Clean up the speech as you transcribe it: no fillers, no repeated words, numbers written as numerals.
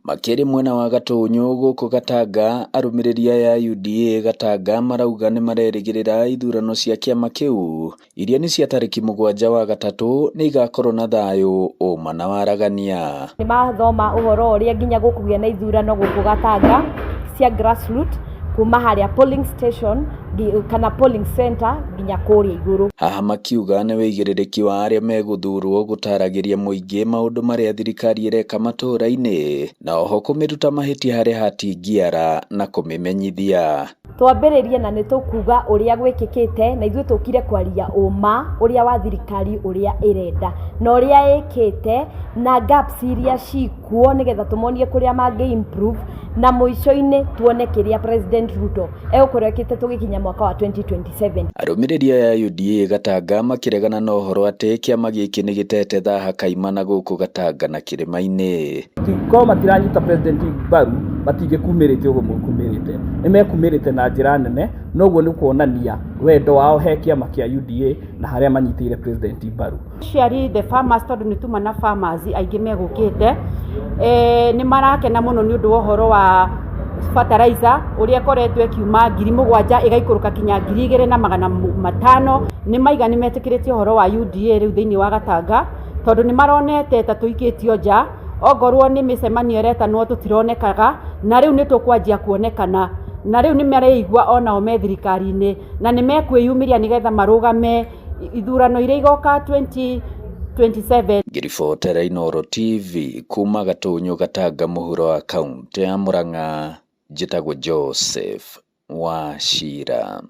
Makĩria mwena wa Gatũnyũ gũkũ Gatanga, arũmĩrĩri aya a UDA Gatanga marauga nĩmarerĩgĩrĩra ithurano cia kĩama kĩu iria nĩ cia tarĩki 7 wa gatatũ nĩ igakorwo na thayũ, ũma na waragania. Nĩ mathoma ũhoro ũrĩa nginya gũkũgĩa na ithurano gũkũ Gatanga cia grassroots kuma harĩa polling station kana polling center nginya kũrĩa igũrũ. Haha makiuga nĩ wĩigĩrĩrĩki wa arĩa megũthurwo gũtaragĩria mũingĩ maũndũ marĩa thirikari ĩreka matũũra-inĩ na oho kũmĩruta mahĩtia harĩa hatingiara na kũmĩmenyithia. Twambĩrĩrie na nĩ tũkuga ũrĩa gwĩkĩkĩte na ithuĩ tũkire kwaria ũma ũrĩa wa thirikari ũrĩa ĩrenda na ũrĩa ĩkĩte na gaps iria cikuo nĩgetha tũmonie kũrĩa mangĩ improve na mũico-inĩ tuone kĩrĩa President Ruto egũkorwo ekĩte tũgĩkinya mwaka wa 2027. Arũmĩrĩri aya a UDA Gatanga makĩregana na ũhoro atĩ kĩama gĩkĩ nĩ gĩtete thaha kaimana gũkũ Gatanga na kĩrĩma-inĩ. Korwo matiranyita president mbaru, matingĩkumĩrĩte ũguo mũkumĩrĩte. Nĩ mekumĩrĩte na njĩra nene, noguo nĩ kuonania wendo wao he kĩama kĩa UDA na harĩa manyitĩire president mbaru. Especially the farmers, tondũ nĩ tuma na farmers aingĩ megũkĩte, nĩ marakena mũno nĩ ũndũ wa ũhoro wa fertilizer ũrĩa ĩkoretwo ĩkiuma 7,000 ĩgaikũrũka kinya 2,500. Nĩ maiga nĩ metĩkĩrĩtie ũhoro wa UDA rĩu thĩinĩ wa Gatanga, tondũ nĩ maronete ta tũikĩtio nja, ongorwo nĩ mĩcemanio ĩretanwo tũtironekaga, na rĩu nĩ tũkwanjia kuonekana, na rĩu nĩ mareigua onao me thirikari-inĩ na nĩ mekwĩyumĩria nĩgetha marũgame ithurano iria igoka 2027. Ngĩribotera Inooro TV kuma Gatũnyũ Gatanga mũhuro wa kaũntĩ ya Murang'a, njĩtagwo Joseph Wachira.